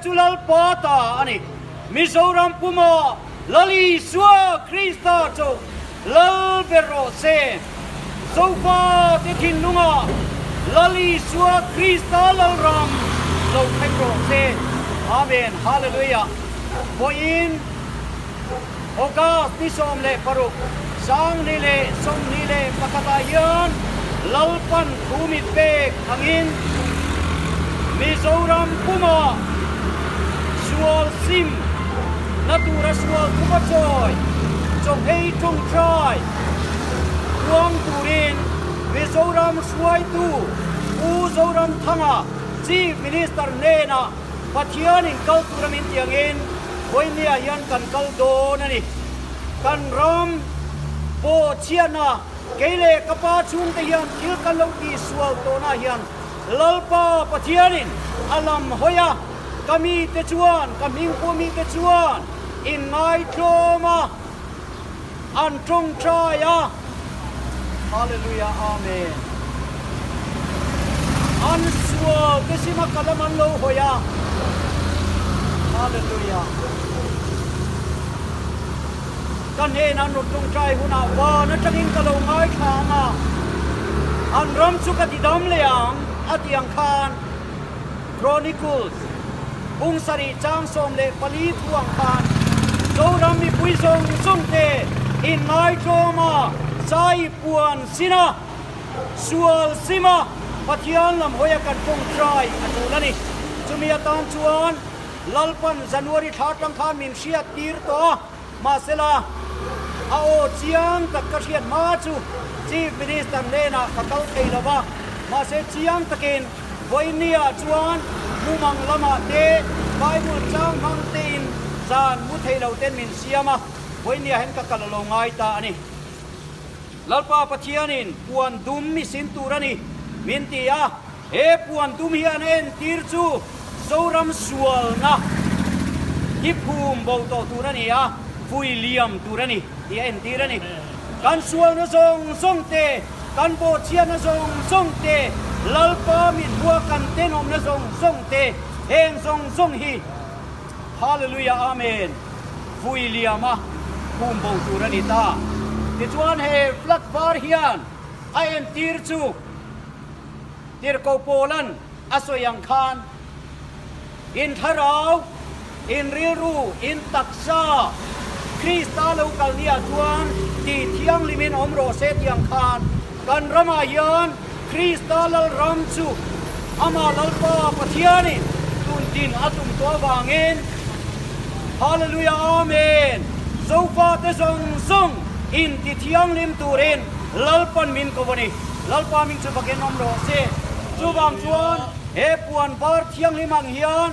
chu Lalpa ta a ni. Mizoram puma Lal Isua Krista chauh Lal ber rawh se. Zofa te thinlungah Lal Isua Krista Lalram lo thleng rawh se. Amen. Hallelujah. Vawiin August ni 16, 2021 ah hian Lalpan thu mit pek angin Mizoram pumah sual sim na tura sual thupa chawi chawhei tawngtai puang turin Mizoram hruaitu Pu Zoramthanga Chief Minister hnenah Pathianin kal tura min ti angin Vawinia hian kan kal dawn a ni. Kan ram pawh chhiatna kei leh ka pa chhungte hian thil kan lo tihsual tawhna hian Lalpa Pathianin a lam hawi a, ka mite chuan, ka hmingpua mite chuan in ngaitlawm a, an tawngtai a. Hallelujah Amen. An sual te sima ka lam an lo hawi a. Hallelujah. Ka hnen an rawn tawngtai hunah van atangin ka lo ngaithla ang a, an ram chu ka ti dam leh ang a ti ang khan Chronicles bung sarih chang 14 thu ang khan Zoram mipui zawng zawng te inngaithlawm a, zai puan sin a, sual sim a, Pathian lam hawi a kan tawngtai a tul a ni. Chumi atan chuan Lalpan January thla atang khan min hriat tir tawh a, mahsela a aw chiang tak ka hriat hma chu Chief Minister hnenah ka kal thei lo va, mahse chiang takin Vawinia chuan mumang lamah te Bible chang hmang tein zan mu thei lo ten min siam a, Vawinia hian ka kal a lo ngai ta a ni. Lalpa Pathianin puan dum mi sin tur a ni min ti a, he puan dum hian a entir chu Zoram sualna hi phum bo tawh tur a ni a, vui liam tur a ni tih a entir a ni. Kan sualna zawng zawng te, kan bawhchhiatna zawng zawng te, Lalpa mit hua kan tenawmna zawng zawng te, heng zawng zawng hi Hallelujah Amen vui liama phum bo tur a ni ta. Tichuan he flag var hian a entir chu Tirhkoh Paulan a sawi ang khan in thlarau, in rilru, in taksa Krista lo kal nia chuan tih thianghlimin awm rawh se tih ang khan kan ramah hian Krista Lalram chu amah Lalpa Pathianin tun din a tum tawh avangin Hallelujah Amen Zofate zawng zawng in ti thianghlim turin Lalpan min ko a ni. Lalpa ming chu fakin awm rawh se. Chuvang chuan he puan var thianghlim ang hian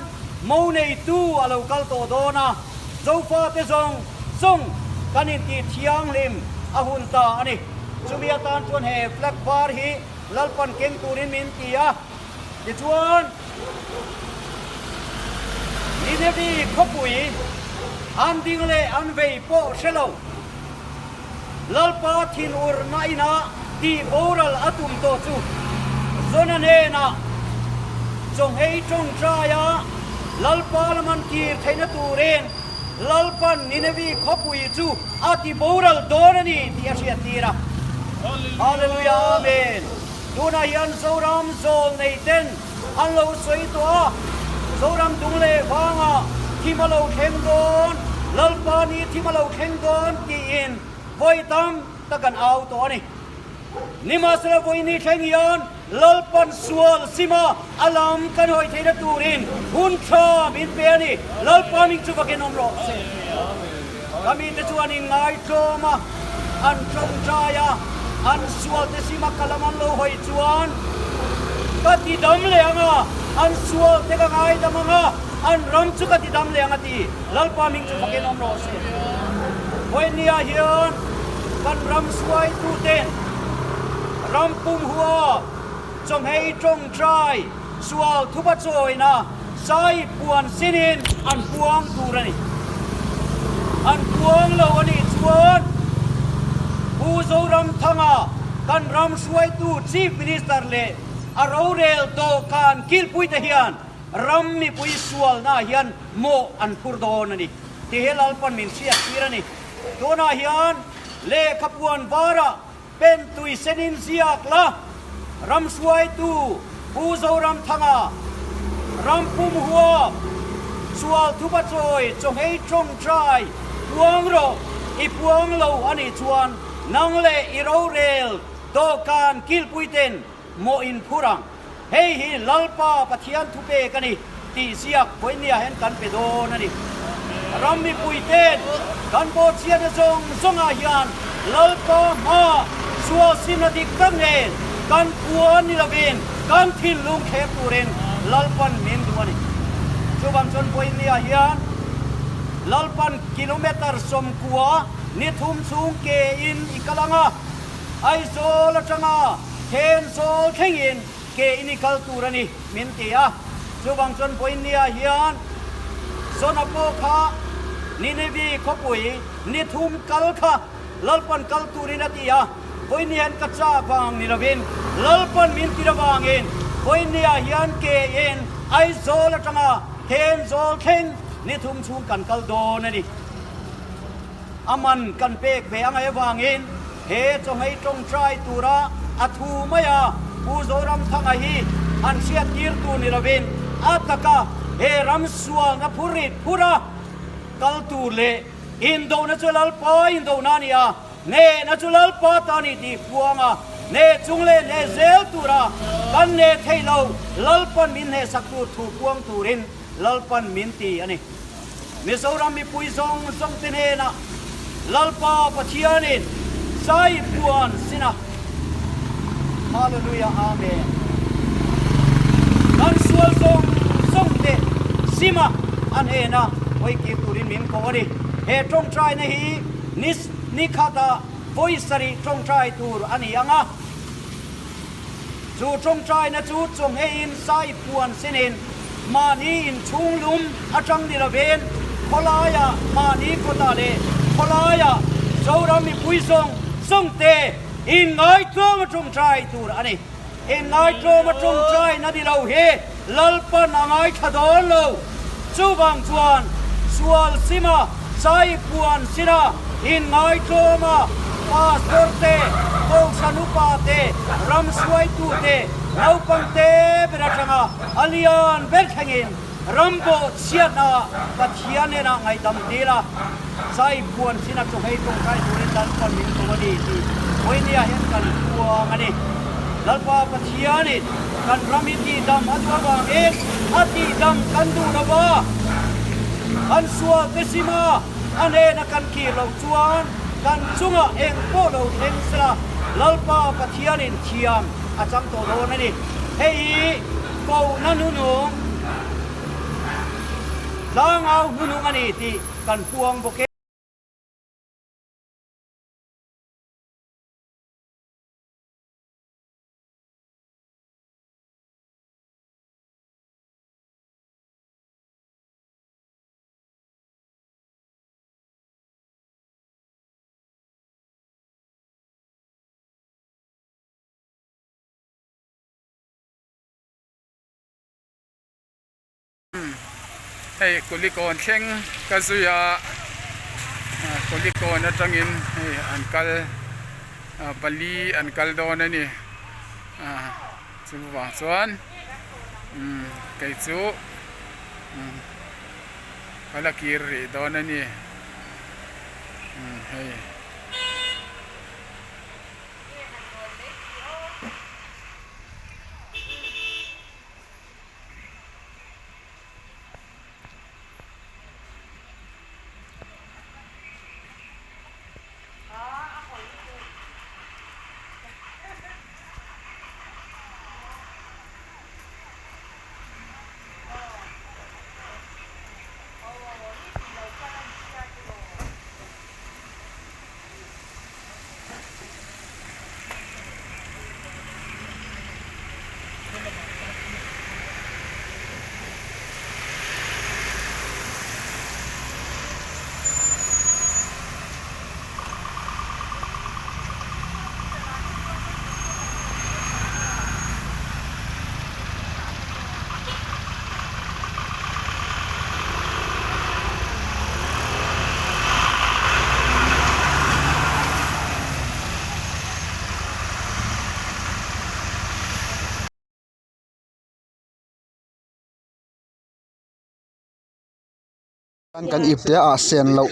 mo neitu a lo kal tawh dawn a, Zofate zawng zawng kan intih thianghlim a hun ta a ni. Chumi atan chuan he flag var hi Lalpan keng turin min ti a, tichuan Ninevi khawpui an ding leh an vei pawh hre lo. Lalpa thinurna inah tih boral a tum tawh chu Jona hnenah chawnghei tawngtaia Lalpa laman kir theihna turin Lalpan Ninevi khawpui chu a ti boral dawn a ni tih a hriattir a. Hallelujah Amen. Tunah hian Zoram zawl nei ten an lo sawi tawh a, Zoram dung leh vangah thim a lo thleng dawn, Lalpa ni thim a lo thleng dawn tiin vawi tam tak an au tawh a ni. Nimahsela vawi ni thleng hian Lalpan sual sima a lam kan hawi theihna turin hun tha min pe a ni. Lalpa ming chu vakin awm rawh se. Ka mite chuan in ngaitlawm a, an tawngtai a, an sualte sima ka lam an lo hawi chuan ka ti dam leh ang a, an sualte ka ngaidam ang a, an ram chu ka ti dam leh ang a ti. Lalpa hming chu fakin awm rawh se. Vawinia hian kan ram hruaituten ram pum hua chawhmei tawngtai sual thupa chawina Sai puan sinin an puang tur a ni. An puang lo a nih chuan Pu Zoramthanga kan ram hruaitu Chief Minister leh a rorel dawhkan kilpuite hian ram mipui sualnaah hian mawh an phur dawn a ni tih hi Lalpan min hriattir a ni. Tunah hian lehkhapuan varah pen tui senin ziak la, ram hruaitu Pu Zoramthanga, ram pum huap, sual thupa chawi chawnghei tawngtai puang rawh, i puang lo a nih chuan nang leh i rorel dawhkan kilpuiten mawh in phur ang. Hei hi Lalpa Pathian thupek a ni tih ziak vawinia hian kan pe dawn a ni. Ram mipuiten kan bawhchhiatna zawng zawngah hian Lalpa hma sualsimna dik tak nen kan puan ni lovin kan thinlung thlep turin Lalpan min duh a ni. Chuvang chuan vawinia hian Lalpan kilometre 90 ni thum chhung ke in i kal ang a, Aizawl atanga Thenzawl thlengin ke in i kal tur a ni min ti a. Chuvang chuan vawinia hian Zona pawh kha Ninevi khawpui ni thum kal kha Lalpan kal turin a ti a. Vawinia hian ka chak vang ni lovin Lalpan min tir avangin vawinia hian ke in Aizawl atanga Thenzawl thleng ni thum chhung kan kal dawn a ni. A man kan pek ve angai avangin he chawnghei tawngtai tura a thu mai a, Pu Zoramthanga hi han hriat tir tur ni lovin a taka he ram sualna phurrit phura kal tur leh indona chu Lalpa indona a ni a, hnehna chu Lalpa ta ni tih puanga hneh chung leh hneh zel tura kan hneh theih lo Lalpan min hnehsak tur thu puang turin Lalpan min ti a ni. Mizoram mipui zawng zawng te hnenah Lalpa Pathianin zai puan sin a. Hallelujah Amen. Kan sual zawng zawng te sim a a hnena hawi kir turin min ko a ni. He tawngtaina hi ni ni khatah vawi sarih tawngtai tur a ni ang a. Chu tawngtaina chu chawngheiin sai puan sinin mahni inchhung lum atang ni lovin khawlaiah mahni kawtah leh khawlaiah Zoram mipui zawng zawng te inngaitlawm a tawngtai tur a ni. Inngaitlawm a tawngtaina ni lo hi Lalpan a ngaithla dawn lo. Chuvang chuan sual sima zai puan sina inngaitlawm a, pastor te, kohhran upa te, ram hruaitu te, naupang te ber atanga a lian ber thlengin ram bawh chhiatna Pathian hnenah ngaihdam dil a, zai puan sina chawhei tawngtai turin Lalpan min ko a ni tih vawinia hian kan puang a ni. Lalpa Pathianin kan ram hi tihdam a duh avangin a tihdam kan duh lo va, kan sual te sim a, a hnena kan kir loh chuan kan chungah eng pawh lo thleng sela Lalpa Pathianin thiam a chang tawh dawn a ni. Hei hi kohna hnunung, tlangau hnunung a ni tih kan puang bawk e. Hei Kulikawn thleng ka zui a, Kulikawn atangin hei an kal pali an kal dawn a ni chuvang chuan kei chu ka la kir rih dawn a ni hei. Kan ip te ah sen loh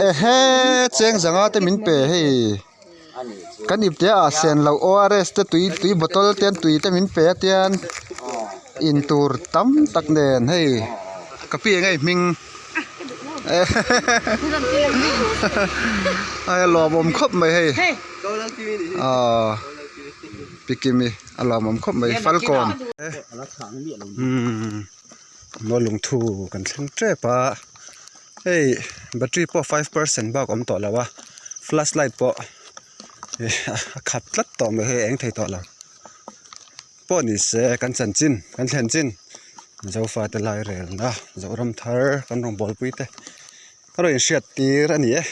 ehe cheng zanga te min pe hei kan ip te ah sen loh ORS te tui tui bottle te tui te min pe a tian in tur tam tak nen hei ka pi eng nge hming a lawmawm khawp mai hei aw pi kimi a lawmawm khawp mai falkawn umm. Maw lungthu kan thleng tep a hei battery pawh five percent bak a awm tawh lo a flash light pawh a khat tlat tawh mai hei a eng thei tawh lo pawh ni se kan chanchin kan thlen chin zofa te lai relna zoram thar kan rawngbawlpui te ka rawn inhriat tir a ni e.